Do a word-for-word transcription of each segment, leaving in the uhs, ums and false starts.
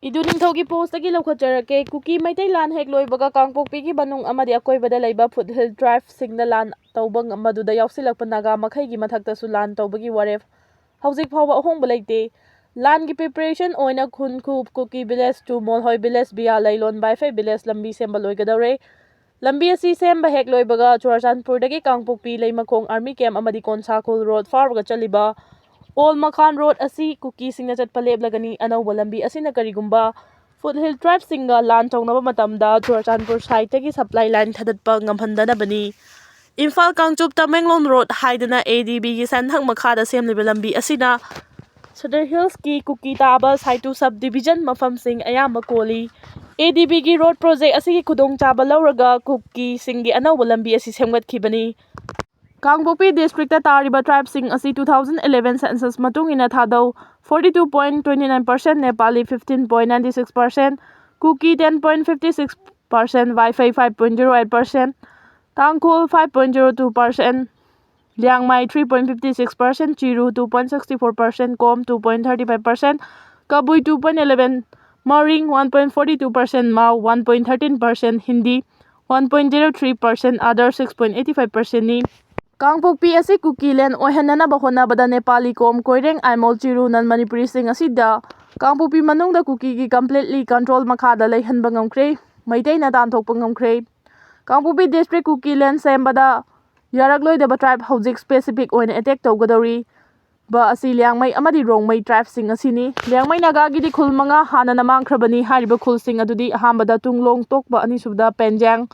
ꯏꯗꯨ ꯅꯤꯡꯊꯧꯒꯤ ꯄꯣꯁꯇꯒꯤ ꯂꯧꯈꯠꯆꯔꯛꯀꯦ꯫ ꯀꯨꯀꯤ ꯃꯩꯇꯩ ꯂꯥꯟ ꯍꯦꯛ ꯂꯣꯏꯕꯒ ꯀꯥꯡꯄꯣꯛꯄꯤꯒꯤ ꯃꯅꯨꯡ ꯑꯃꯗꯤ ꯑꯀꯣꯏꯕꯗ ꯂꯩꯕ ꯐꯨꯠꯍꯤꯜ ꯇ꯭ꯔꯥꯏꯕꯁꯤꯡꯗ ꯂꯥꯟ ꯇꯧꯕ ꯉꯝ-, ꯃꯗꯨꯗ ꯌꯥꯎꯁꯤꯜꯂꯛꯄ ꯅꯥꯒꯥ ꯃꯈꯩꯒꯤ ꯃꯊꯛꯇꯁꯨ ꯂꯥꯟ ꯇꯧꯕꯒꯤ ꯋꯥꯔꯦꯞ ꯍꯧꯖꯤꯛ ꯐꯥꯎꯕ ꯑꯍꯣꯡꯕ ꯂꯩꯇꯦ꯫ ꯂꯥꯟꯒꯤ ꯄ꯭ꯔꯤꯄꯦꯔꯦꯁꯟ ꯑꯣꯏꯅ ꯈꯨꯟꯈꯨ, Kuki village to Molhoi village via Leilon Baiphei village ꯂꯝꯕꯤ ꯁꯦꯝꯕ ꯂꯣꯏꯒꯗꯧꯔꯦ꯫ ꯂꯝꯕꯤ ꯑꯁꯤ ꯁꯦꯝꯕ ꯍꯦꯛ ꯂꯣꯏꯕꯒ ꯆꯨꯔꯆꯥꯟꯄꯨꯔꯗꯒꯤ ꯀꯥꯡꯄꯣꯛꯄꯤ ꯂꯩꯃꯈꯣꯡ ꯑꯥꯔꯃꯤ ꯀꯦꯝ ꯑꯃꯗꯤ ꯀꯣꯟꯁꯥꯈꯣꯜ ꯔꯣꯗ ꯐꯥꯎꯔꯒ ꯆꯠꯂꯤꯕ ꯑꯣꯜ ꯃꯈꯥꯟ ꯔꯣꯗ ꯑꯁꯤ ꯀꯨꯀꯤꯁꯤꯡꯅ ꯆꯠꯄ ꯂꯦꯞꯂꯒꯅꯤ꯫ ꯑꯅꯧꯕ ꯂꯝꯕꯤ ꯑꯁꯤꯅ ꯀꯔꯤꯒꯨꯝꯕ ꯐꯨꯠꯍꯤꯜ ꯇ꯭ꯔꯥꯏꯕꯁꯤꯡꯒ ꯂꯥꯟ ꯇꯧꯅꯕ ꯃꯇꯝꯗ ꯆꯨꯔꯆꯥꯟꯄꯨꯔ ꯁꯥꯏꯠꯇꯒꯤ ꯁꯄ꯭ꯂꯥꯏ ꯂꯥꯏꯟ ꯊꯥꯗꯠꯄ ꯉꯝꯍꯟꯗꯅꯕꯅꯤ꯫ ꯏꯝꯐꯥꯜ ꯀꯥꯡꯆꯨꯞ ꯇꯃꯦꯡꯂꯣꯡ ꯔꯣꯗ ꯍꯥꯏꯗꯅ ꯑꯦ ꯗꯤ ꯕꯤꯒꯤ ꯁꯦꯟꯊꯪ ꯃꯈꯥꯗ ꯁꯦꯝꯂꯤꯕ ꯂꯝꯕꯤ ꯑꯁꯤꯅ ꯁꯗꯔ ꯍꯤꯜꯁꯀꯤ ꯀꯨꯀꯤ ꯇꯥꯕ ꯁꯥꯏꯇꯨ ꯁꯕ ꯗꯤꯕꯤꯖꯟ ꯃꯐꯝꯁꯤꯡ ꯑꯌꯥꯝꯕ ꯀꯣꯜꯂꯤ꯫ ꯑꯦ ꯗꯤ ꯕꯤꯒꯤ ꯔꯣꯗ ꯄ꯭ꯔꯣꯖꯦꯛ ꯑꯁꯤꯒꯤ ꯈꯨꯗꯣꯡꯆꯥꯕ ꯂꯧꯔꯒ ꯀꯨꯀꯤꯁꯤꯡꯒꯤ ꯑꯅꯧꯕ ꯂꯝꯕꯤ ꯑꯁꯤ ꯁꯦꯝꯒꯠꯈꯤꯕꯅꯤ꯫ ꯀꯥꯡꯄꯣꯛꯄꯤ ꯗꯤꯁꯇ꯭ꯔꯤꯛꯇ ꯇꯥꯔꯤꯕ ꯇ꯭ꯔꯥꯏꯕꯁꯤꯡ ꯑꯁꯤ two thousand eleven census ꯃꯇꯨꯡ ꯏꯟꯅ ꯊꯥꯗꯧ, forty two point twenty nine percent Nepali, fifteen point ninety six percent ꯀꯨꯀꯤ, ten point fifty six percent ꯕꯥꯏꯐꯩ, five point zero eight percent ꯇꯥꯡꯈꯨꯜ, five point zero two percent Liangmai, three point fifty six percent ꯆꯤꯔꯨ, two point sixty four percent ꯀꯣꯝ, two point thirty five percent ꯀꯕꯨꯏ, two point eleven ꯃꯔꯤꯡ, one point forty two percent ꯃꯥꯎ, one point thirteen percent Hindi, one point zero three percent other, six point eighty five percent ꯅꯤ꯫ ꯀꯥꯡꯄꯣꯛꯄꯤ ꯑꯁꯤ ꯀꯨꯀꯤ ꯂꯦꯟ ꯑꯣꯏꯍꯟꯅꯅꯕ ꯍꯣꯠꯅꯕꯗ ꯅꯦꯄꯥꯂꯤ ꯀꯣꯝ, ꯀꯣꯏꯔꯦꯡ, ꯑꯥꯏꯃꯣꯜ, ꯆꯤꯔꯨ, ꯅꯟ ꯃꯅꯤꯄꯨꯔꯤꯁꯤꯡ ꯑꯁꯤꯗ ꯀꯥꯡꯄꯣꯛꯄꯤ ꯃꯅꯨꯡꯗ ꯀꯨꯀꯤꯒꯤ completely control ꯃꯈꯥꯗ ꯂꯩꯍꯟꯕ ꯉꯝꯈ꯭ꯔꯦ꯫ ꯃꯩꯇꯩꯅ ꯇꯥꯟꯊꯣꯛꯄ ꯉꯝꯈ꯭ꯔꯦ꯫ ꯀꯥꯡꯄꯣꯛꯄꯤ ꯗꯤꯁꯇ꯭ꯔꯤꯛ ꯀꯨꯀꯤ ꯂꯦꯟ ꯁꯦꯝꯕꯗ ꯌꯥꯔꯛꯂꯣꯏꯗꯕ ꯇ꯭ꯔꯥꯏꯕ ꯍꯧꯖꯤꯛ specific ꯑꯣꯏꯅ ꯑꯦꯇꯦꯛ ꯇꯧꯒꯗꯧꯔꯤꯕ ꯑꯁꯤ ꯂꯤꯌꯥꯡꯃꯩ ꯑꯃꯗꯤ ꯔꯣꯡꯃꯩ ꯇ꯭ꯔꯥꯏꯕꯁꯤꯡ ꯑꯁꯤꯅꯤ꯫ ꯂꯤꯌꯥꯡꯃꯩ ꯅꯥꯒꯥꯒꯤꯗꯤ ꯈꯨꯜ ꯃꯉꯥ ꯍꯥꯟꯅꯅ ꯃꯥꯡꯈ꯭ꯔꯕꯅꯤ꯫ ꯍꯥꯏꯔꯤꯕ ꯈꯨꯜꯁꯤꯡ ꯑꯗꯨꯗꯤ ꯑꯍꯥꯟꯕꯗ ꯇꯨꯡꯂꯣꯡ ꯇꯣꯛꯄ, ꯑꯅꯤꯁꯨꯕꯗ ꯄꯦꯟꯖꯥꯡ,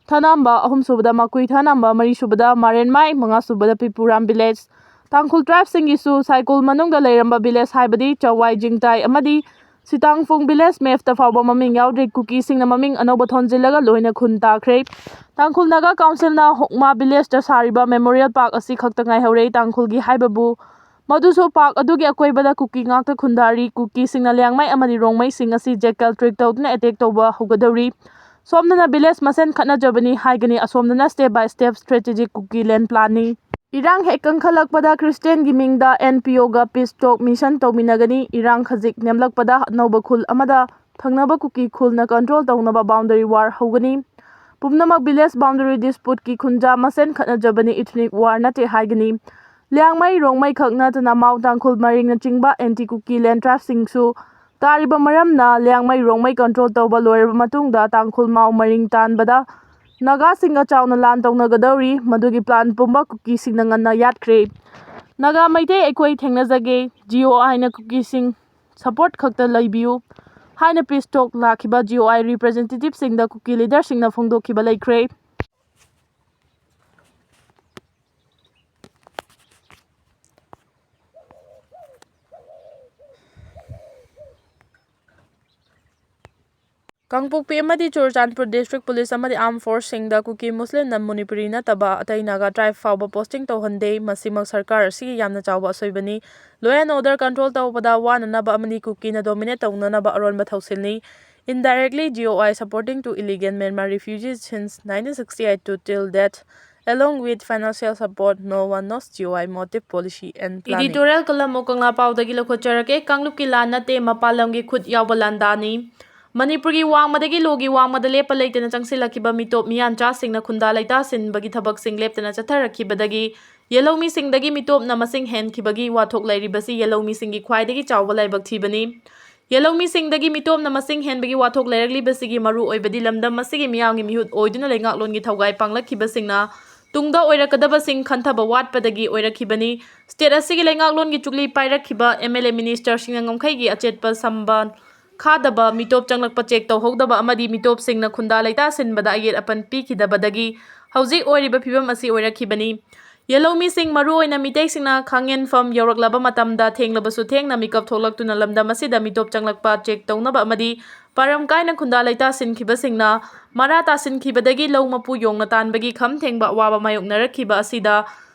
ꯊꯅꯝꯕ, ꯑꯍꯨꯝꯁꯨꯕꯗ ꯃꯀꯨꯏ ꯊꯅꯝꯕ, ꯃꯔꯤꯁꯨꯕꯗ ꯃꯥꯔꯦꯟꯃꯥꯏ, ꯃꯉꯥꯁꯨꯕꯗ ꯄꯤꯄꯨꯔꯥꯝ ꯚꯤꯂꯦꯖ꯫ ꯇꯥꯡꯈꯨꯜ ꯇ꯭ꯔꯥꯏꯕꯁꯤꯡꯒꯤꯁꯨ ꯁꯥꯏꯀꯨꯜ ꯃꯅꯨꯡꯗ ꯂꯩꯔꯝꯕ ꯚꯤꯂꯦꯖ ꯍꯥꯏꯕꯗꯤ ꯆꯋꯥꯏ, ꯖꯤꯡꯇꯥꯏ ꯑꯃꯗꯤ ꯁꯤꯇꯥꯡꯐꯣꯡ ꯚꯤꯂꯦꯖ ꯃꯦꯞꯇ ꯐꯥꯎꯕ ꯃꯃꯤꯡ ꯌꯥꯎꯗ꯭ꯔꯤ꯫ ꯀꯨꯀꯤꯁꯤꯡꯅ ꯃꯃꯤꯡ ꯑꯅꯧꯕ ꯊꯣꯟꯖꯤꯜꯂꯒ ꯂꯣꯏꯅ ꯈꯨꯟ ꯇꯥꯈ꯭ꯔꯦ꯫ ꯇꯥꯡꯈꯨꯜ ꯅꯥꯒꯥ ꯀꯥꯎꯟꯁꯤꯜꯅ ꯍꯣꯛꯃꯥ ꯚꯤꯂꯦꯖꯇ ꯁꯥꯔꯤꯕ ꯃꯦꯃꯣꯔꯤꯌꯦꯜ ꯄꯥꯔꯛ ꯑꯁꯤ ꯈꯛꯇ ꯉꯥꯏꯍꯧꯔꯦ꯫ ꯇꯥꯡꯈꯨꯜꯒꯤ ꯍꯥꯏꯕꯕꯨ ꯃꯗꯨꯁꯨ ꯄꯥꯔꯛ ꯑꯗꯨꯒꯤ ꯑꯀꯣꯏꯕꯗ ꯀꯨꯀꯤ ꯉꯥꯛꯇ ꯈꯨꯟꯗꯥꯔꯤ꯫ ꯀꯨꯀꯤꯁꯤꯡꯅ ꯂꯤꯌꯥꯡꯃꯩ ꯑꯃꯗꯤ ꯔꯣꯡꯃꯩꯁꯤꯡ ꯑꯁꯤ ꯖꯦꯀꯦꯜ ꯇ꯭ꯔꯤꯛ ꯇꯧꯗꯨꯅ ꯑꯦꯇꯦꯛ ꯇꯧꯕ ꯍꯧꯒꯗꯧꯔꯤ꯫ ꯁꯣꯝꯗꯅ ꯚꯤꯂꯦꯖ ꯃꯁꯦꯟ ꯈꯠꯅꯖꯕꯅꯤ ꯍꯥꯏꯒꯅꯤ, ꯑꯁꯣꯝꯗꯅ step by step strategic ꯀꯨꯀꯤ ꯂꯦꯟ ꯄ꯭ꯂꯥꯟꯅꯤ꯫ ꯏꯔꯥꯡ ꯍꯦꯛ ꯀꯟꯈꯠꯂꯛꯄꯗ ꯈ꯭ꯔꯤꯁꯇꯤꯌꯥꯟꯒꯤ ꯃꯤꯡꯗ ꯑꯦꯟ ꯄꯤ ꯑꯣꯒ peace talk mission ꯇꯧꯃꯤꯟꯅꯒꯅꯤ꯫ ꯏꯔꯥꯡ ꯈꯖꯤꯛ ꯅꯦꯝꯂꯛꯄꯗ ꯑꯅꯧꯕ ꯈꯨꯜ ꯑꯃꯗ ꯊꯪꯅꯕ ꯀꯨꯀꯤ ꯈꯨꯜꯅ control ꯇꯧꯅꯕ boundary war ꯍꯧꯒꯅꯤ꯫ ꯄꯨꯝꯅꯃꯛ village boundary disputeꯀꯤ ꯈꯨꯟꯖꯥ ꯃꯁꯦꯟ ꯈꯠꯅꯖꯕꯅꯤ, ethnic war ꯅꯠꯇꯦ ꯍꯥꯏꯒꯅꯤ꯫ ꯂꯤꯌꯥꯡꯃꯩ, ꯔꯣꯡꯃꯩ ꯈꯛ ꯅꯠꯇꯅ ꯃꯥꯎ, ꯇꯥꯡꯈꯨꯜ, ꯃꯔꯤꯡꯅꯆꯤꯡꯕ anti ꯀꯨꯀꯤ land tribeꯁꯤꯡꯁꯨ ꯇꯥꯔꯤꯕ ꯃꯔꯝꯅ ꯂꯤꯌꯥꯡꯃꯩ, ꯔꯣꯡꯃꯩ control ꯇꯧꯕ ꯂꯣꯏꯔꯕ ꯃꯇꯨꯡꯗ ꯇꯥꯡꯈꯨꯜ, ꯃꯥꯎ, ꯃꯔꯤꯡ ꯇꯥꯟꯕꯗ ꯅꯥꯒꯥꯁꯤꯡꯒ ꯆꯥꯎꯅ ꯂꯥꯟ ꯇꯧꯅꯒꯗꯧꯔꯤ꯫ ꯃꯗꯨꯒꯤ plan ꯄꯨꯝꯕ ꯀꯨꯀꯤꯁꯤꯡꯅ ꯉꯟꯅ ꯌꯥꯠꯈ꯭ꯔꯦ꯫ ꯅꯥꯒꯥ ꯃꯩꯇꯩ ꯑꯩꯈꯣꯏ ꯊꯦꯡꯅꯖꯒꯦ, ꯖꯤ ꯑꯣ ꯑꯥꯏꯅ ꯀꯨꯀꯤꯁꯤꯡ support ꯈꯛꯇ ꯂꯩꯕꯤꯌꯨ ꯍꯥꯏꯅ peace talk ꯂꯥꯛꯈꯤꯕ ꯖꯤ ꯑꯣ ꯑꯥꯏ representativeꯁꯤꯡꯗ ꯀꯨꯀꯤ leaderꯁꯤꯡꯅ ꯐꯣꯡꯗꯣꯛꯈꯤꯕ ꯂꯩꯈ꯭ꯔꯦ꯫ ꯀꯥꯡꯄꯣꯛꯄꯤ ꯑꯃꯗꯤ ꯆꯨꯔꯆꯥꯟꯄꯨꯔ district police ꯑꯃꯗꯤ armed forceꯁꯤꯡꯗ ꯀꯨꯀꯤ, ꯃꯨꯁꯂꯤꯝ, non ꯃꯅꯤꯄꯨꯔꯤ ꯅꯠꯇꯕ ꯑꯇꯩ ꯅꯥꯒꯥ tribe ꯐꯥꯎꯕ posting ꯇꯧꯍꯟꯗꯦ꯫ ꯃꯁꯤꯃꯛ ꯁꯔꯀꯥꯔ ꯑꯁꯤꯒꯤ ꯌꯥꯝꯅ ꯆꯥꯎꯕ ꯑꯁꯣꯏꯕꯅꯤ꯫ Law and order control ꯇꯧꯕꯗ ꯋꯥꯅꯅꯕ ꯑꯃꯗꯤ ꯀꯨꯀꯤꯅ dominate ꯇꯧꯅꯅꯕ ꯑꯔꯣꯟꯕ ꯊꯧꯁꯤꯜꯅꯤ꯫ Indirectly, G O I supporting to illegal Myanmar refugees since nineteen sixty-eight to till date, along with financial support, no one knows G O I motive, policy and planning. Editorial column ꯑꯣ ꯀꯪꯂꯥ ꯄꯥꯎꯗꯒꯤ ꯂꯧꯈꯠꯆꯔꯛꯀꯦ꯫ ꯀꯥꯡꯂꯨꯞꯀꯤ ꯂꯥꯟ ꯅꯠꯇꯦ, ꯃꯄꯥꯟ ꯂꯝꯒꯤ ꯈꯨꯠ ꯌꯥꯎꯕ ꯂꯥꯟꯗꯥꯅꯤ꯫ ꯃꯅꯤꯄꯨꯔꯒꯤ ꯋꯥꯡꯃꯗꯒꯤ ꯂꯣꯒꯤ ꯋꯥꯡꯃꯗ ꯂꯦꯞꯄ ꯂꯩꯇꯅ ꯆꯪꯁꯤꯜꯂꯛꯈꯤꯕ ꯃꯤꯇꯣꯞ ꯃꯤꯌꯥꯟꯆꯥꯁꯤꯡꯅ ꯈꯨꯟꯗꯥ ꯂꯩꯇꯥꯁꯤꯟꯕꯒꯤ ꯊꯕꯛꯁꯤꯡ ꯂꯦꯞꯇꯅ ꯆꯠꯊꯔꯛꯈꯤꯕꯗꯒꯤ ꯌꯦꯜꯍꯧꯃꯤꯁꯤꯡꯗꯒꯤ ꯃꯤꯇꯣꯞꯅ ꯃꯁꯤꯡ ꯍꯦꯟꯈꯤꯕꯒꯤ ꯋꯥꯊꯣꯛ ꯂꯩꯔꯤꯕꯁꯤ ꯌꯦꯜꯍꯧꯃꯤꯁꯤꯡꯒꯤ ꯈ꯭ꯋꯥꯏꯗꯒꯤ ꯆꯥꯎꯕ ꯂꯥꯏꯕꯛ ꯊꯤꯕꯅꯤ꯫ ꯌꯦꯜꯍꯧꯃꯤꯁꯤꯡꯗꯒꯤ ꯃꯤꯇꯣꯞꯅ ꯃꯁꯤꯡ ꯍꯦꯟꯕꯒꯤ ꯋꯥꯊꯣꯛ ꯂꯩꯔꯛꯂꯤꯕꯁꯤꯒꯤ ꯃꯔꯨ ꯑꯣꯏꯕꯗꯤ ꯂꯝꯗꯝ ꯑꯁꯤꯒꯤ ꯃꯤꯌꯥꯝꯒꯤ ꯃꯤꯍꯨꯠ ꯑꯣꯏꯗꯨꯅ ꯂꯩꯉꯥꯛꯂꯣꯟꯒꯤ ꯊꯧꯒꯥꯏ ꯄꯥꯡꯂꯛꯈꯤꯕꯁꯤꯡꯅ ꯇꯨꯡꯗ ꯑꯣꯏꯔꯛꯀꯗꯕꯁꯤꯡ ꯈꯟꯊꯕ ꯋꯥꯠꯄꯗꯒꯤ ꯑꯣꯏꯔꯛꯈꯤꯕꯅꯤ꯫ State ꯑꯁꯤꯒꯤ ꯂꯩꯉꯥꯛꯂꯣꯟꯒꯤ ꯆꯨꯛꯂꯤ ꯄꯥꯏꯔꯛꯈꯤꯕ M L A ministerꯁꯤꯡꯅ ꯉꯝꯈꯩꯒꯤ ꯑꯆꯦꯠꯄ ꯁꯝꯕꯟ ꯈꯥꯗꯕ, ꯃꯤꯇꯣꯞ ꯆꯪꯂꯛꯄ check ꯇꯧꯍꯧꯗꯕ ꯑꯃꯗꯤ ꯃꯤꯇꯣꯞꯁꯤꯡꯅ ꯈꯨꯟꯗꯥ ꯂꯩꯇꯥꯁꯤꯟꯕꯗ ꯑꯌꯦꯠ ꯑꯄꯟ ꯄꯤꯈꯤꯗꯕꯗꯒꯤ ꯍꯧꯖꯤꯛ ꯑꯣꯏꯔꯤꯕ ꯐꯤꯕꯝ ꯑꯁꯤ ꯑꯣꯏꯔꯛꯈꯤꯕꯅꯤ꯫ ꯌꯦꯜꯍꯧꯃꯤꯁꯤꯡ, ꯃꯔꯨꯑꯣꯏꯅ ꯃꯤꯇꯩꯁꯤꯡꯅ ꯈꯥꯡꯉꯦꯟꯐꯝ ꯌꯧꯔꯛꯂꯕ ꯃꯇꯝꯗ ꯊꯦꯡꯂꯕꯁꯨ ꯊꯦꯡꯅ ꯃꯤꯀꯞ ꯊꯣꯛꯂꯛꯇꯨꯅ ꯂꯝꯗꯝ ꯑꯁꯤꯗ ꯃꯤꯇꯣꯞ ꯆꯪꯂꯛꯄ check ꯇꯧꯅꯕ ꯑꯃꯗꯤ ꯄꯥꯔꯝ ꯀꯥꯏꯅ ꯈꯨꯟꯗꯥ ꯂꯩꯇꯥꯁꯤꯟꯈꯤꯕꯁꯤꯡꯅ ꯃꯔꯥ ꯇꯥꯁꯤꯟꯈꯤꯕꯗꯒꯤ ꯂꯧ ꯃꯄꯨ ꯌꯣꯡꯅ ꯇꯥꯟꯕꯒꯤ ꯈꯝ ꯊꯦꯡꯕ ꯑꯋꯥꯕ ꯃꯥꯌꯣꯛꯅꯔꯛꯈꯤꯕ ꯑꯁꯤꯗ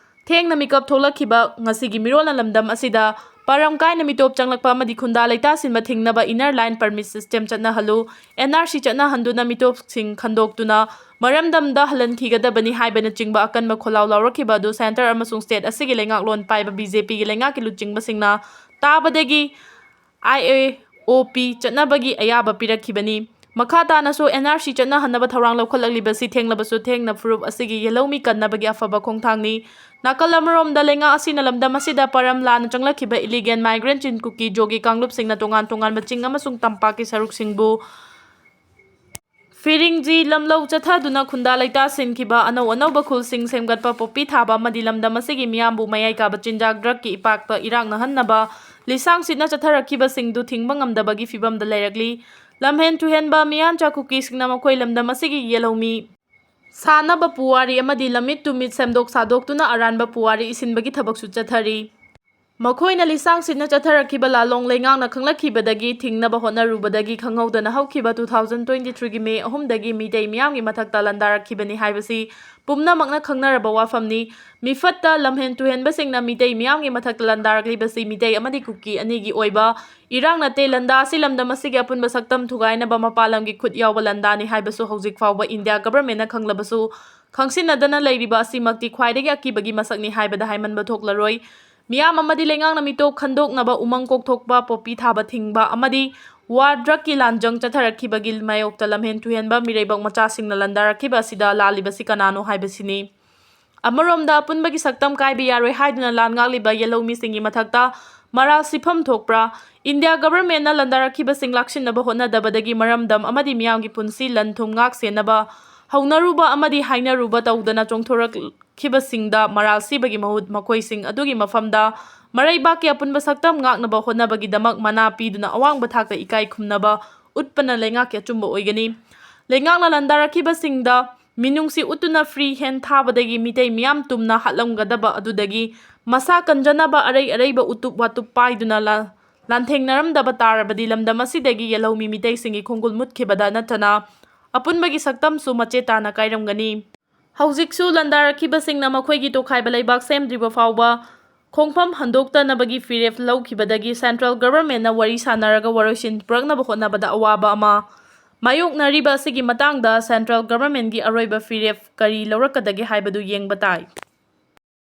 ꯊꯦꯡꯅ ꯃꯤꯀꯞ ꯊꯣꯛꯂꯛꯈꯤꯕ ꯉꯁꯤꯒꯤ ꯃꯤꯔꯣꯜꯅ ꯂꯝꯗꯝ ꯑꯁꯤꯗ ꯄꯔꯝ ꯀꯥꯏꯅ ꯃꯤꯇꯣꯞ ꯆꯪꯂꯛꯄ ꯑꯃꯗꯤ ꯈꯨꯟꯗꯥ ꯂꯩꯇꯥꯁꯤꯟꯕ ꯊꯤꯡꯅꯕ inner line permit system ꯆꯠꯅꯍꯜꯂꯨ, NRC ꯆꯠꯅꯍꯟꯗꯨꯅ ꯃꯤꯇꯣꯞꯁꯤꯡ ꯈꯟꯗꯣꯛꯇꯨꯅ ꯃꯔꯝꯗꯝꯗ ꯍꯜꯍꯟꯈꯤꯒꯗꯕꯅꯤ ꯍꯥꯏꯕꯅꯆꯤꯡꯕ ꯑꯀꯟꯕ ꯈꯣꯜꯂꯥꯎ ꯂꯥꯎꯔꯛꯈꯤꯕ ꯑꯗꯨ centre ꯑꯃꯁꯨꯡ state ꯑꯁꯤꯒꯤ ꯂꯩꯉꯥꯛꯂꯣꯟ ꯄꯥꯏꯕ BJPꯒꯤ ꯂꯩꯉꯥꯛꯀꯤ ꯂꯨꯆꯤꯡꯕꯁꯤꯡꯅ ꯇꯥꯕꯗꯒꯤ IAOP ꯆꯠꯅꯕꯒꯤ ꯑꯌꯥꯕ ꯄꯤꯔꯛꯈꯤꯕꯅꯤ꯫ ꯃꯈꯥ ꯇꯥꯅꯁꯨ NRC ꯆꯠꯅꯍꯟꯅꯕ ꯊꯧꯔꯥꯡ ꯂꯧꯈꯠꯂꯛꯂꯤꯕꯁꯤ ꯊꯦꯡꯂꯕꯁꯨ ꯊꯦꯡꯅ ꯐꯨꯔꯨꯞ ꯑꯁꯤꯒꯤ ꯌꯦꯜꯍꯧꯃꯤ ꯀꯟꯅꯕꯒꯤ ꯑꯐꯕ ꯈꯣꯡꯊꯥꯡꯅꯤ꯫ ꯅꯥꯀꯜ ꯑꯃꯔꯣꯝꯗ ꯂꯩꯉꯥꯛ ꯑꯁꯤꯅ ꯂꯝꯗꯝ ꯑꯁꯤꯗ ꯄꯔꯝ ꯂꯥꯟꯅ ꯆꯪꯂꯛꯈꯤꯕ illegal migrantꯁꯤꯡ ꯀꯨꯀꯤ ꯖꯣꯒꯤ ꯀꯥꯡꯂꯨꯞꯁꯤꯡꯅ ꯇꯣꯉꯥꯟ ꯇꯣꯉꯥꯟꯕ ꯆꯤꯡ ꯑꯃꯁꯨꯡ ꯇꯝꯄꯥꯛꯀꯤ ꯁꯔꯨꯛꯁꯤꯡꯕꯨ ꯐꯤꯔꯤꯡꯖꯤ ꯂꯝꯂꯧ ꯆꯠꯊꯗꯨꯅ ꯈꯨꯟꯗꯥ ꯂꯩꯇꯥꯁꯤꯟꯈꯤꯕ ꯑꯅꯧ ꯑꯅꯧꯕ ꯈꯨꯜꯁꯤꯡ ꯁꯦꯝꯒꯠꯄ, ꯄꯣꯄꯤ ꯊꯥꯕ ꯑꯃꯗꯤ ꯂꯝꯗꯝ ꯑꯁꯤꯒꯤ ꯃꯤꯌꯥꯝꯕꯨ ꯃꯌꯥꯏ ꯀꯥꯕ ꯆꯤꯟꯖꯥꯛ drugꯀꯤ ꯏꯄꯥꯛꯇ ꯏꯔꯥꯛꯅꯍꯟꯅꯕ ꯂꯤꯁꯥꯡ ꯁꯤꯠꯅ ꯆꯠꯊꯔꯛꯈꯤꯕꯁꯤꯡꯗꯨ ꯊꯤꯡꯕ ꯉꯝꯗꯕꯒꯤ ꯐꯤꯕꯝꯗ ꯂꯩꯔꯛꯂꯤ꯫ ꯂꯝꯍꯦꯟ ꯇꯨꯍꯦꯟꯕ ꯃꯤꯌꯥꯟꯆꯥ ꯀꯨꯀꯤꯁꯤꯡꯅ ꯃꯈꯣꯏ ꯂꯝꯗꯝ ꯑꯁꯤꯒꯤ ꯌꯦꯜꯍꯧꯃꯤ ꯁꯥꯅꯕ ꯄꯨꯋꯥꯔꯤ ꯑꯃꯗꯤ ꯂꯝꯃꯤꯠ ꯇꯨꯃꯤꯠ ꯁꯦꯝꯗꯣꯛ ꯁꯥꯗꯣꯛꯇꯨꯅ ꯑꯔꯥꯟꯕ ꯄꯨꯋꯥꯔꯤ ꯏꯁꯤꯟꯕꯒꯤ ꯊꯕꯛꯁꯨ ꯆꯠꯊꯔꯤ꯫ ꯃꯈꯣꯏꯅ ꯂꯤꯁꯥꯡ ꯁꯤꯠꯅ ꯆꯠꯊꯔꯛꯈꯤꯕ ꯂꯥꯂꯣꯡ ꯂꯩꯉꯥꯛꯅ ꯈꯪꯂꯛꯈꯤꯕꯗꯒꯤ ꯊꯤꯡꯅꯕ ꯍꯣꯠꯅꯔꯨꯕꯗꯒꯤ ꯈꯪꯍꯧꯗꯅ ꯍꯧꯈꯤꯕ two thousand twenty threeꯒꯤ May ꯑꯍꯨꯝꯗꯒꯤ ꯃꯤꯇꯩ ꯃꯤꯌꯥꯝꯒꯤ ꯃꯊꯛꯇ ꯂꯥꯟꯗꯥꯔꯛꯈꯤꯕꯅꯤ ꯍꯥꯏꯕꯁꯤ ꯄꯨꯝꯅꯃꯛꯅ ꯈꯪꯅꯔꯕ ꯋꯥꯐꯝꯅꯤ꯫ ꯃꯤꯐꯠꯇ ꯂꯝꯍꯦꯟ ꯇꯨꯍꯦꯟꯕꯁꯤꯡꯅ ꯃꯤꯇꯩ ꯃꯤꯌꯥꯝꯒꯤ ꯃꯊꯛꯇ ꯂꯥꯟꯗꯥꯔꯛꯂꯤꯕꯁꯤ ꯃꯤꯇꯩ ꯑꯃꯗꯤ ꯀꯨꯀꯤ ꯑꯅꯤꯒꯤ ꯑꯣꯏꯕ ꯏꯔꯥꯡ ꯅꯠꯇꯦ꯫ ꯂꯥꯟꯗꯥ ꯑꯁꯤ ꯂꯝꯗꯝ ꯑꯁꯤꯒꯤ ꯑꯄꯨꯟꯕ ꯁꯛꯇꯝ ꯊꯨꯒꯥꯏꯅꯕ ꯃꯄꯥꯟ ꯂꯝꯒꯤ ꯈꯨꯠ ꯌꯥꯎꯕ ꯂꯥꯟꯗꯥꯅꯤ ꯍꯥꯏꯕꯁꯨ ꯍꯧꯖꯤꯛ ꯐꯥꯎꯕ ꯏꯟꯗꯤꯌꯥ governmentꯅ ꯈꯪꯂꯕꯁꯨ ꯈꯪꯁꯤꯟꯅꯗꯅ ꯂꯩꯔꯤꯕ ꯑꯁꯤꯃꯛꯇꯤ ꯈ꯭ꯋꯥꯏꯗꯒꯤ ꯑꯀꯤꯕꯒꯤ ꯃꯁꯛꯅꯤ ꯍꯥꯏꯕꯗ ꯍꯥꯏꯃꯟꯕ ꯊꯣꯛꯂꯔꯣꯏ꯫ ꯃꯤꯌꯥꯝ ꯑꯃꯗꯤ ꯂꯩꯉꯥꯛꯅ ꯃꯤꯇꯣꯞ ꯈꯟꯗꯣꯛꯅꯕ ꯎꯃꯪ ꯀꯣꯛꯊꯣꯛꯄ, ꯄꯣꯄꯤ ꯊꯥꯕ ꯊꯤꯡꯕ ꯑꯃꯗꯤ war drugꯀꯤ ꯂꯥꯟꯖꯪ ꯆꯠꯊꯔꯛꯈꯤꯕꯒꯤ ꯃꯥꯌꯣꯛꯇ ꯂꯝꯍꯦꯟ ꯇꯨꯍꯦꯟꯕ ꯃꯤꯔꯩꯕꯥꯛ ꯃꯆꯥꯁꯤꯡꯅ ꯂꯥꯟꯗꯥꯔꯛꯈꯤꯕ ꯑꯁꯤꯗ ꯂꯥꯜꯂꯤꯕꯁꯤ ꯀꯅꯥꯅꯣ ꯍꯥꯏꯕꯁꯤꯅꯤ꯫ ꯑꯃꯔꯣꯝꯗ ꯑꯄꯨꯟꯕꯒꯤ ꯁꯛꯇꯝ ꯀꯥꯏꯕ ꯌꯥꯔꯣꯏ ꯍꯥꯏꯗꯨꯅ ꯂꯥꯟ ꯉꯥꯛꯂꯤꯕ ꯌꯦꯜꯍꯧꯃꯤꯁꯤꯡꯒꯤ ꯃꯊꯛꯇ ꯃꯔꯥꯜ ꯁꯤꯐꯝ ꯊꯣꯛꯄ꯭ꯔꯥ? ꯏꯟꯗꯤꯌꯥ governmentꯅ ꯂꯥꯟꯗꯥꯔꯛꯈꯤꯕꯁꯤꯡ ꯂꯥꯛꯁꯤꯟꯅꯕ ꯍꯣꯠꯅꯗꯕꯗꯒꯤ ꯃꯔꯝꯗꯝ ꯑꯃꯗꯤ ꯃꯤꯌꯥꯝꯒꯤ ꯄꯨꯟꯁꯤ ꯂꯟ ꯊꯨꯝ ꯉꯥꯛ ꯁꯦꯟꯅꯕ ꯍꯧꯅꯔꯨꯕ ꯑꯃꯗꯤ ꯍꯥꯏꯅꯔꯨꯕ ꯇꯧꯗꯅ ꯆꯣꯡꯊꯣꯔꯛꯈꯤꯕꯁꯤꯡꯗ ꯃꯔꯥꯜ ꯁꯤꯕꯒꯤ ꯃꯍꯨꯠ ꯃꯈꯣꯏꯁꯤꯡ ꯑꯗꯨꯒꯤ ꯃꯐꯝꯗ ꯃꯔꯩꯕꯥꯛꯀꯤ ꯑꯄꯨꯟꯕ ꯁꯛꯇꯝ ꯉꯥꯛꯅꯕ ꯍꯣꯠꯅꯕꯒꯤꯗꯃꯛ ꯃꯅꯥ ꯄꯤꯗꯨꯅ ꯑꯋꯥꯡꯕ ꯊꯥꯛꯇ ꯏꯀꯥꯏ ꯈꯨꯝꯅꯕ ꯎꯠꯄꯅ ꯂꯩꯉꯥꯛꯀꯤ ꯑꯆꯨꯝꯕ ꯑꯣꯏꯒꯅꯤ꯫ ꯂꯩꯉꯥꯛꯅ ꯂꯥꯟꯗꯥꯔꯛꯈꯤꯕꯁꯤꯡꯗ ꯃꯤꯅꯨꯡꯁꯤ ꯎꯠꯇꯨꯅ free hand ꯊꯥꯕꯗꯒꯤ ꯃꯤꯇꯩ ꯃꯤꯌꯥꯝ ꯇꯨꯝꯅ ꯍꯥꯠꯂꯝꯒꯗꯕ ꯑꯗꯨꯗꯒꯤ ꯃꯁꯥ ꯀꯟꯖꯅꯕ ꯑꯔꯩ ꯑꯔꯩꯕ ꯎꯇꯨꯞ ꯋꯥꯇꯨꯞ ꯄꯥꯏꯗꯨꯅ ꯂꯥ-, ꯂꯥꯟꯊꯦꯡꯅꯔꯝꯗꯕ ꯇꯥꯔꯕꯗꯤ ꯂꯝꯗꯝ ꯑꯁꯤꯗꯒꯤ ꯌꯦꯜꯍꯧꯃꯤ ꯃꯤꯇꯩꯁꯤꯡꯒꯤ ꯈꯣꯡꯒꯨꯜ ꯃꯨꯠꯈꯤꯕꯗ ꯅꯠꯇꯅ ꯑꯄꯨꯟꯕꯒꯤ ꯁꯛꯇꯝꯁꯨ ꯃꯆꯦ ꯇꯥꯅ ꯀꯥꯏꯔꯝꯒꯅꯤ꯫ ꯍꯧꯖꯤꯛꯁꯨ ꯂꯥꯟꯗꯥꯔꯛꯈꯤꯕꯁꯤꯡꯅ ꯃꯈꯣꯏꯒꯤ ꯇꯣꯈꯥꯏꯕ ꯂꯩꯕꯥꯛ ꯁꯦꯝꯗ꯭ꯔꯤꯕ ꯐꯥꯎꯕ ꯈꯣꯡꯐꯝ ꯍꯟꯗꯣꯛꯇꯅꯕꯒꯤ ꯐꯤꯔꯦꯞ ꯂꯧꯈꯤꯕꯗꯒꯤ central governmentꯅ ꯋꯥꯔꯤ ꯁꯥꯟꯅꯔꯒ ꯋꯥꯔꯣꯏꯁꯤꯟ ꯄꯨꯔꯛꯅꯕ ꯍꯣꯠꯅꯕꯗ ꯑꯋꯥꯕ ꯑꯃ ꯃꯥꯌꯣꯛꯅꯔꯤꯕ ꯑꯁꯤꯒꯤ ꯃꯇꯥꯡꯗ central governmentꯀꯤ ꯑꯔꯣꯏꯕ ꯐꯤꯔꯦꯞ ꯀꯔꯤ ꯂꯧꯔꯛꯀꯗꯒꯦ ꯍꯥꯏꯕꯗꯨ ꯌꯦꯡꯕ ꯇꯥꯏ꯫